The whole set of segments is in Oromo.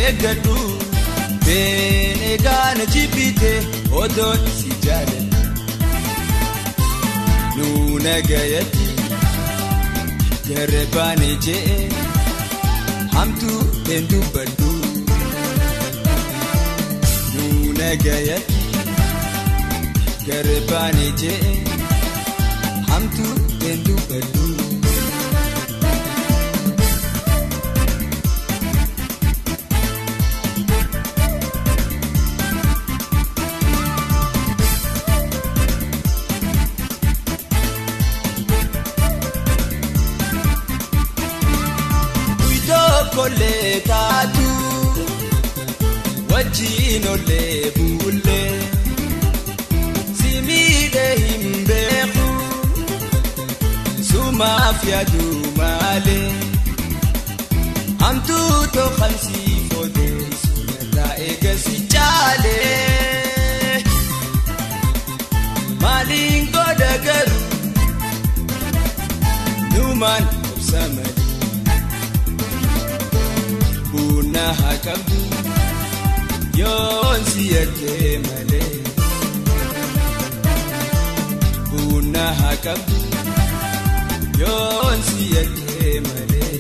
eeggadhu beene gaana jibbite odoon si jaaladhu nuuna gayatti garbaane jee hamtuu hin dubbadhu nuuna gayatti garbaane jee hamtuu hin dubbadhu. Kole taatu wajjin olee bulee simide hin beeku sumaaf yaadu malee hamtuu tokkan si fodeessu irraa eegasi caalee maaliin godha garuu numaan obsa malee. Buna hakamtu yoon si yakkee malee Buna hakamtu yoon si yakkee malee.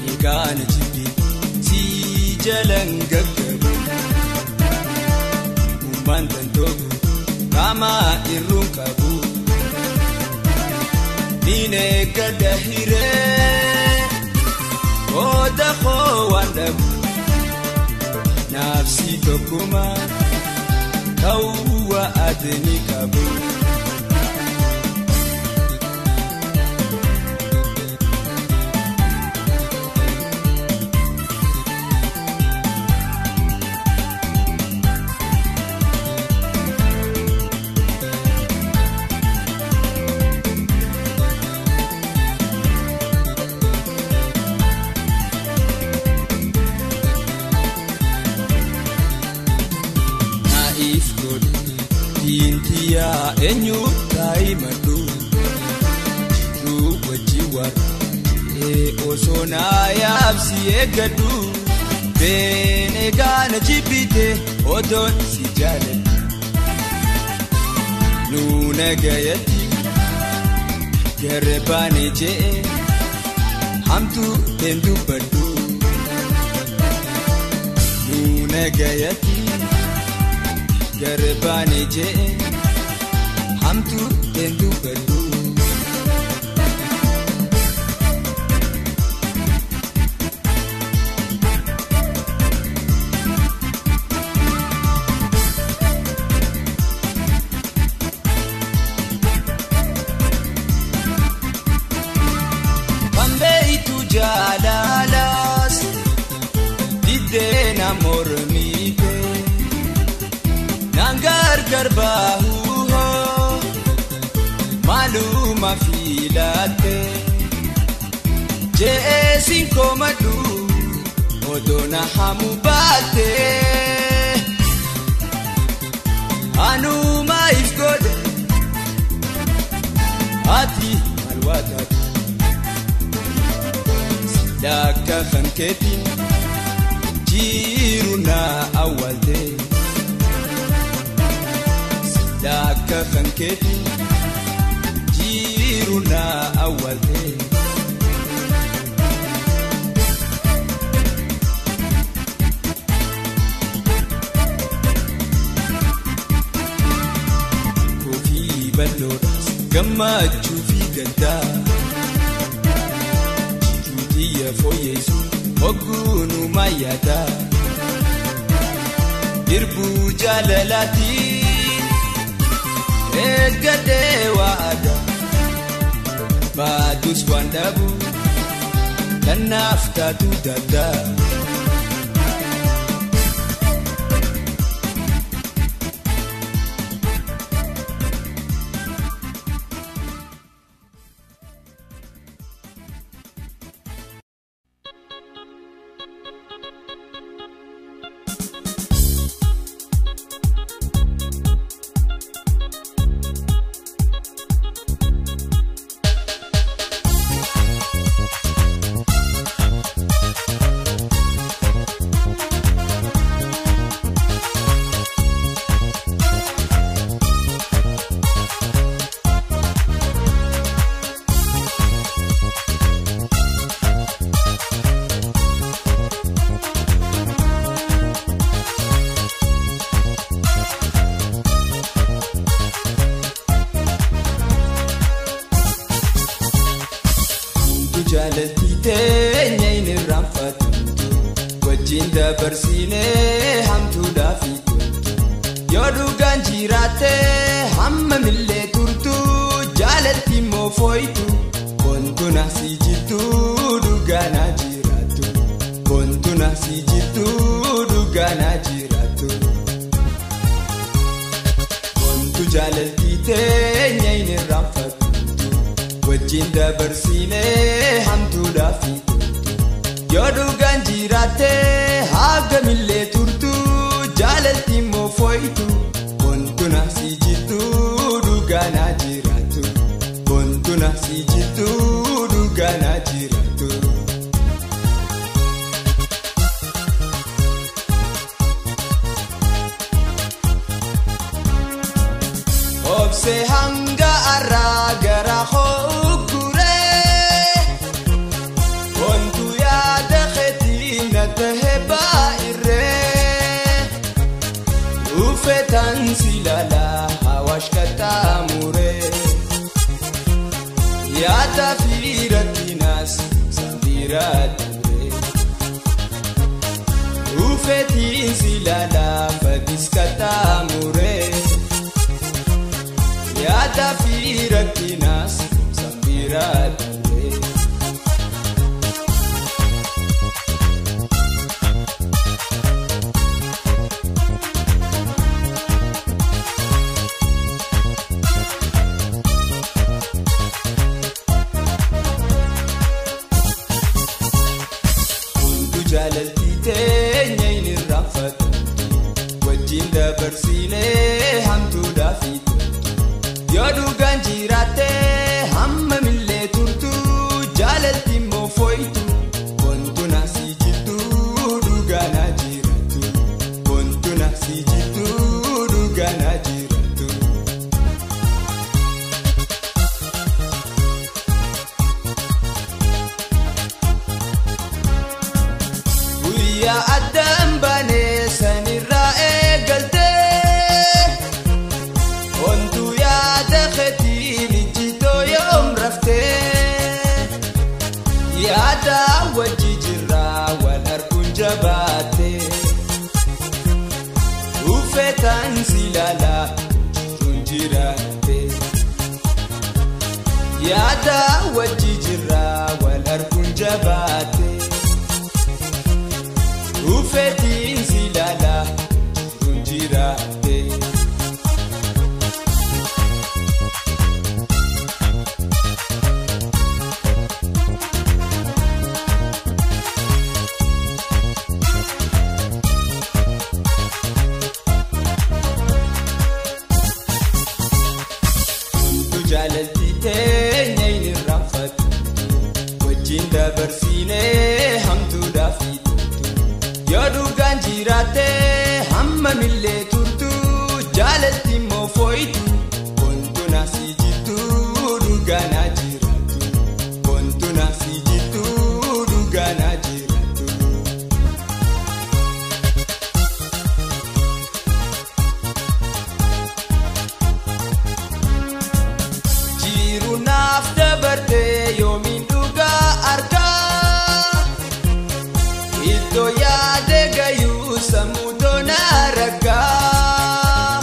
Eegaana jibbi si jalan gaggabu Bantan togu kama irruun qabu diine gadda hiree qooda koo waan dhabu naafsi tokkuma ta'uu adni qabu. Intiyaa eenyu taayimadhu jiruu wajji warra osoo naayaaf si eeggadhu beene gaana jibbite odoon si jaaladhu nuuna gayatti garbaane jee hamtuu hin dubbadhu nuuna gayatti. Garbaane jee hamtuu hin dubbadhu. Bambeetu jaalalaas diddeena mormiite. Nangar bahu maluma filate jeesin komadu odona hamu baate anuma ifgode ati malwatati dakka khanketi jiruna awwalte Dakka khankeeti jiruna awwalte. Koofii bal'oodhaas gammachuu fi gaddaa jiruu fooyyessu hoggunumaa yaada dirbuu jaalalaati. Eeggadhee waada baatus waan dhabu kanaaf taatu danda'a. Wajjin dabarsinee hamtuudhaa fi toltu. Yoo dhugaan jiraatte hammamillee turtu jaalatti immoo fooytu. Bontuna si jirtu dhugaana jiraattu. Bontuna si jirtu dhugaana jiraattu. Bontu jaalalti teenya hin irraanfattu. Wajjin dabarsinee hamtuudhaa fi toltu. Yoo dhugaan jiraatte hagamillee turtu jaalalti immoo fooytu. Bontuna si jirtu dhugaana jiraattu. Bontuna si jirtu dhugaana jiraattu. Obse hanga arraa gara hooguree. Bontu yaada keetii na tahe baay'irree. Uffetaan si ilaalaa hawaash qaxxaamuree. Yaada fi rakkinaas sambiira dabree. Uffetiin si ilaalaa fadis qaxxaamuree. Yaada fi rakkinaas sambiira dabree. Hundu jaalalti teenya hin irraanfatamtu. Wajjin dabarsinee hamtuudhaa fi toltu. Yoo dhugaan jiraatte hammamillee turtu jaalalti immoo fooytu. Bontuna si jirtu dhugaana jiraattu. Bontuna si jirtu dhugaana jiraattu. Guyyaa addaan baanee sanirraa eegaltee. Bontu yaada keetiin ijjitoo yoom raftee. Yaada wajji jirraa wal arguun jabaattee. Uffetaan si ilaalaa jiruun jiraatte. Yaada wajji jirraa wal arguun jabaatte. Uffetiin si ilaalaa jiruun jiraatte. Hundu jaalalti teenya hin irraanfatamtu. Wajjin dabarsinee hamtuudhaa fi toltu. Yoo dhugaan jiraatte hammamillee turtu jaalalti immoo fooytu. Bontuna si jirtu dhugaana jiraattu. Bontuna si jirtu dhugaana jiraattu. Jiru naaf dabartee yoomiin dhugaa argaa. Iddoo yaade gayuu sammuu toonaa rakkaa.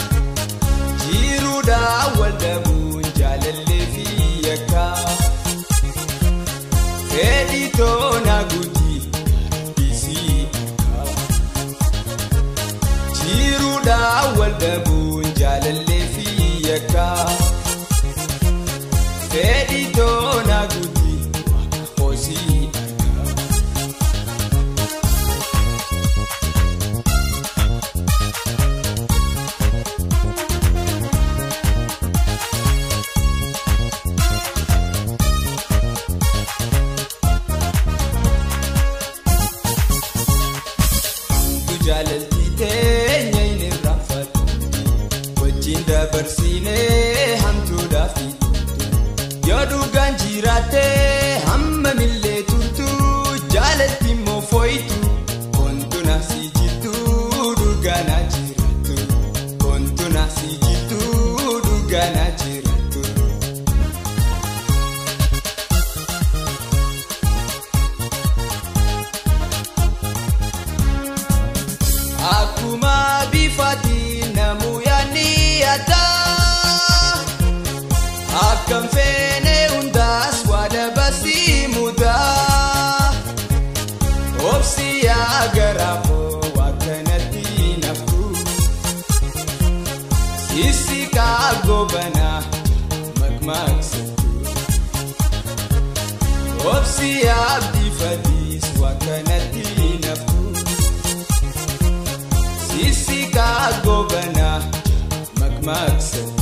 Jiruudhaa wal dhabuun jaalallee fi yakkaa. Fedhii toonaa guutii rabbisii harkaa. Jiruudhaa wal dhabuun jaalallee fi yakkaa. Fedhii toonaa guutii waaqa hoosii harkaa. Hundu jaalalti teenya hin irraanfatamtu. Wajjin dabarsinee hamtuudhaa fi toltu. Yoo dhugaan jiraatte hammamillee turtu jaalatti immoo fooytu. Bontuna si jirtu dhugaana jiraattu. Bontuna si jirtu dhugaana jiraattu. makmaaksattu. Obsi abdii fadhiis waan kanatti naftu. Sisikaa gobanaa makmaaksattu.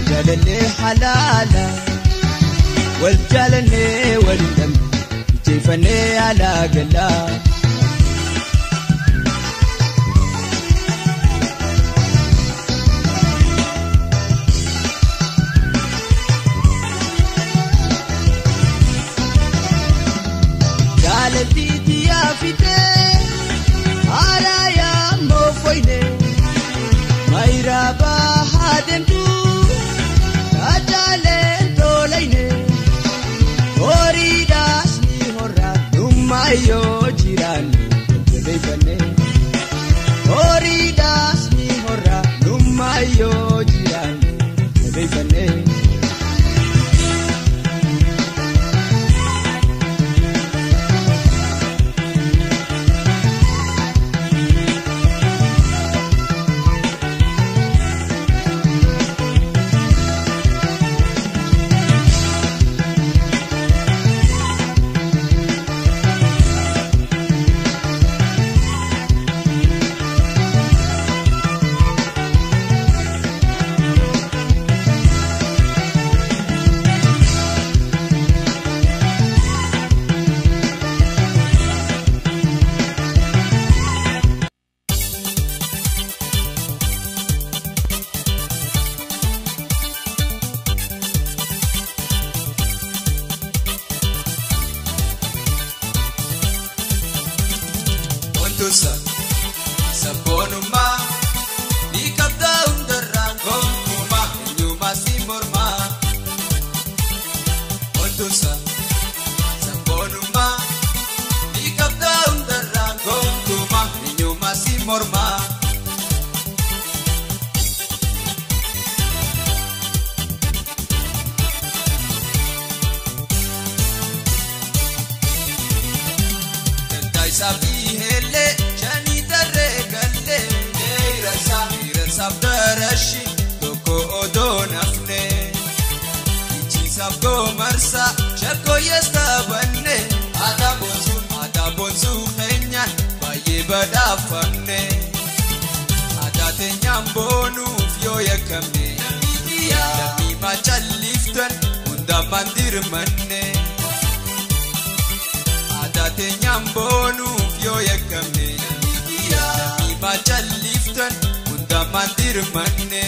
Jaalallee halaala wal jaalannee wal dhabne. Injifannee alaa galaa. Jaalaltii yaafitee haaraayaa moofoyne maayiraabaa haademtu kaajaaleen tolayne horiidhaas ni horraa dhummaayoo jiraanne jabeeffanne horiidhaas ni horraa dhummaayoo jiraanne jabeeffanne. Sabboonummaa ni qabda hundarraa gonkumaa eenyummaa si mormaa. Wantoota sabboonummaa ni qabda hundarraa gonkumaa eenyummaa si mormaa. Dantaa biheellee shanii tarree gallee dheerasaaf darashi tokko odoo nafne ichiisaaf goomarsa shakkooyyees taphanne aadaa boonsuu keenyaan baay'ee badhaafamne aadaa teenyaan boonuuf yoo yakkamne lammii maacalliftan hundaan dirmanne. Aadaa teenyaan boonuuf yoo yakkamne lammii maacalliftan hundaan dirmanne.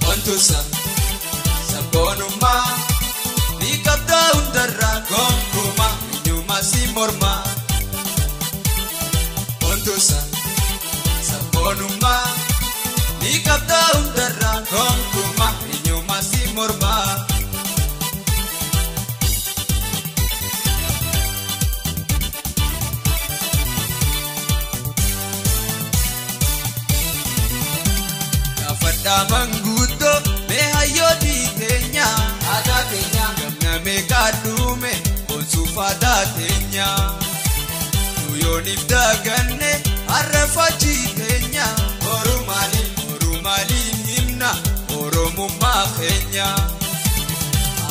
Wantoota sabboonummaa ni qabda hundarraa gonkumaa eenyummaa si mormaa. Wantoota sabboonummaa ni qabda hundarraa gonkumaa eenyummaa si mormaa. Gaafadhaa manguuttoo mee hayyootii teenya aadaa teenya gamna meeqaa dhume boonsuuf aadaa teenya nuyooniif daganne har'a teenya boruu maaliin himna oromummaa keenya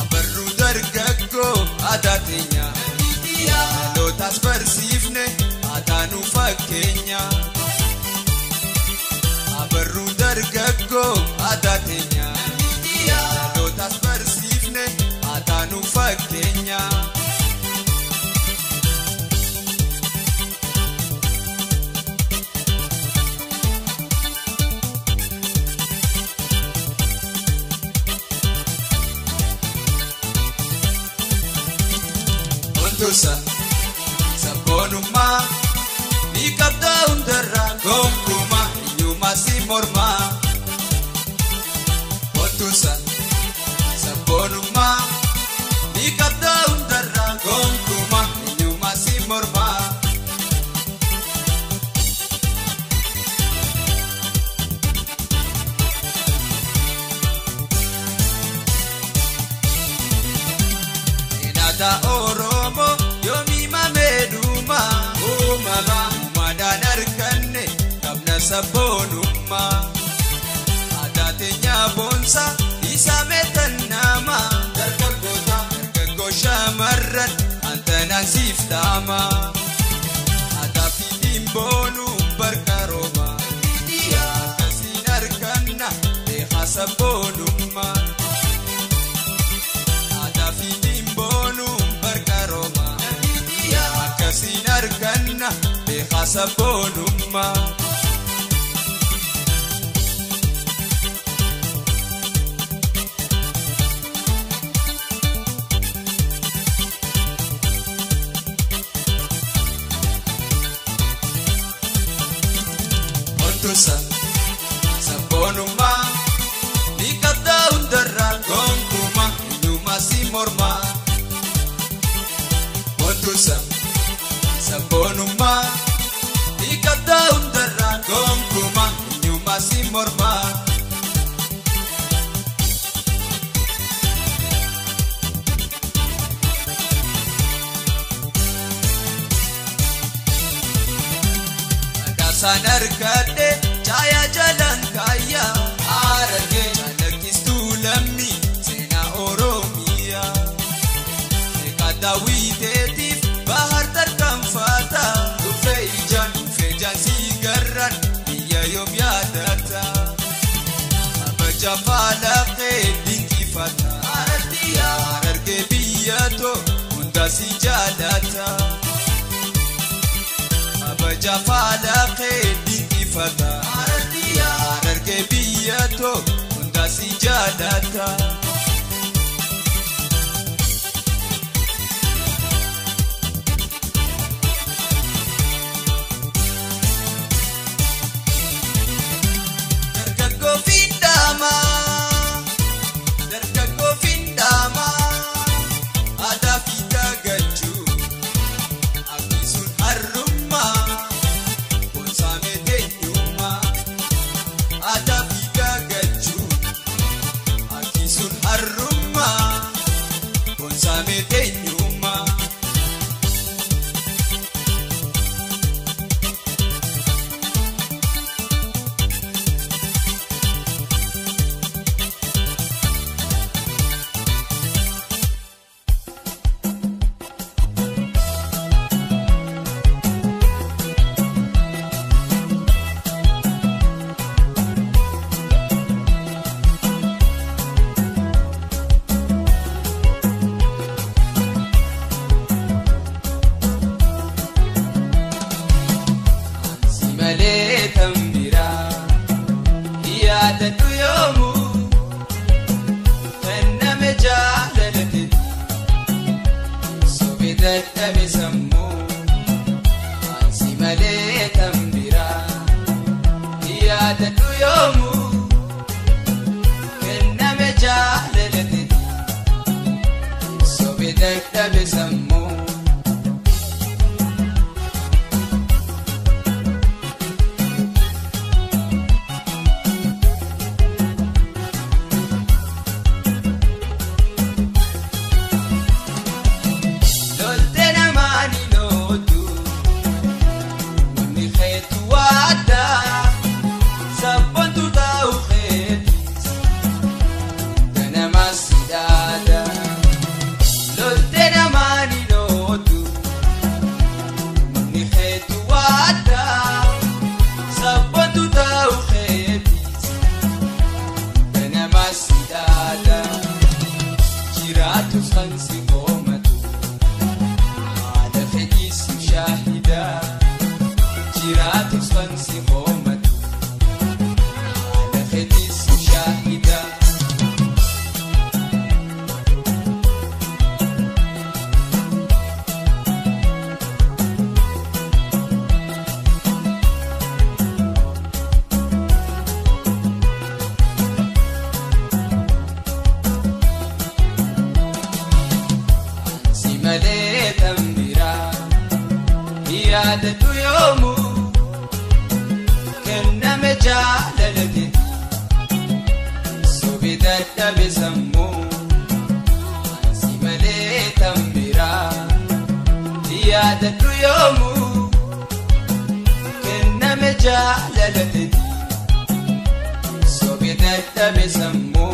abarruu dargaggoo aadaa teenya dhalootaas barsiifne aadaa nu fakkeenya. Abarruu dargaggoo aadaa teenya dhalootaas barsiifne aadaa nu fakkeenya. Wantoota sabboonummaa ni qabda hundarraa gonkumaa eenyummaa si mormaa. Wantoota sabboonummaa ni qabda hundarraa gonkumaa eenyummaa si mormaa. Aadaa Oromoo yoomii mameedhuma uumama uumaadhaan arganne qabna sabboonummaa. Aadaa teenya boonsaa isaa meetan nama dargaggoota dargaggoo shamarran antanaan Kabajaan siif dhaama aadaa fi dhimboonuu barqarooma akkasiin arganna beekaa sabboonummaa aadaa fi dhimboonuu barqarooma akkasiin arganna beekaa sabboonummaa. Sabboonummaa ni qabda hundarraa gonkumaa eenyummaa si mormaa. Wantusa sabboonummaa ni qabda hundarraa gonkumaa eenyummaa si mormaa. Dhagaasaan argadhe. Caayaa jalaan kaayyaa Harargee calaqqistuu lammii seenaa Oromiyaa. Meeqa daawwiteetiif bahar tarkaanfata dhufee ijaan si garran biyya yoom yaadata. Kabaja faalaqee dinqifata Harargee biyya too hunda si jaalata. Kabaja faalaqee dinqifata. Harargee biyya too hunda si jaalata. Dargaggoo fi ndaamaa aadaa fi dagachuu akkasuun harrummaa boonsaamee teenyummaa aadaa fi dagachuu akkasuun harrummaa boonsaamee teenyummaa. Yaadatu yoomu kenname jaalalate sobe dadhabe sammuu ansi malee tambiraa yaadatu yoomu kenname jaalalate sobe dadhabe sammuu.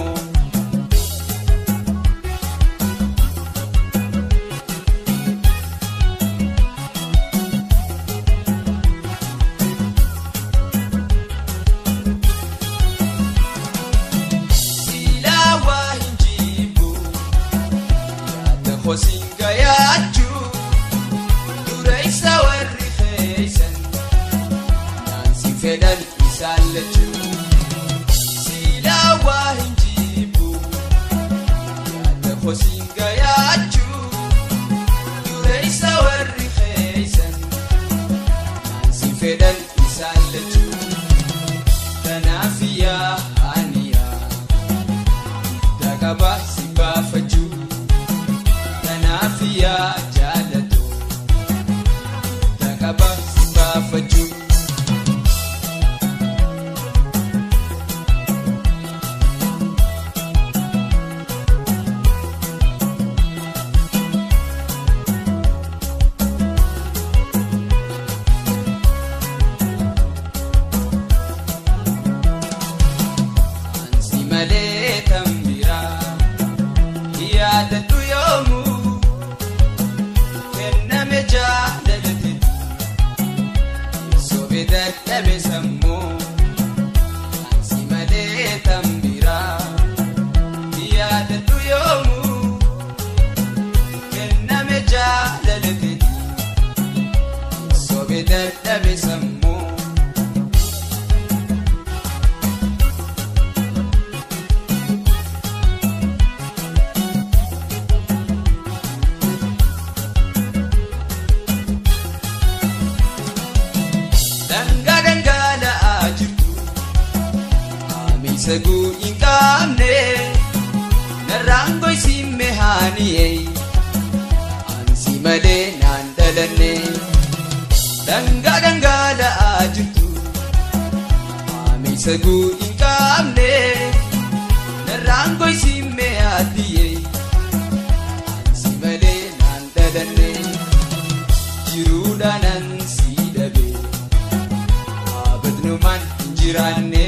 Kosinga yaachuu dura isa warri feesan naansi fedhan isaan lachuu silaa waa hin jibbu yaada kosinga yaachuu dura isa warri feesan naansi fedhan isaan lachuu tanaaf yaa aniyaa dagaba si baafachuu. Tanaafia jaalatu takaba si baafachuu. Ansi malee tan biraa yaadadhu yoomuu. Kenname jaalalate sobe dadhabe sammuu ansi malee tan biraa yaadadhu yoomuu kenname jaalalate sobe dadhabe sammuu. Dhangaa dhangala'aa jirtu haamiisa hin qabne narraan goysimme haani'e ansi malee naan dhalanne. Dhangaa dhangala'aa jirtu haamiisa hin qabne narraan goysimme haati'e ansi malee naan dhalanne. Jiruudhaan ansi dhabe. Abadnumaan hin jiraanne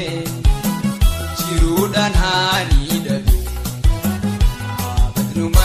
jiruudhaan haanii dhabe. Abadnumaan.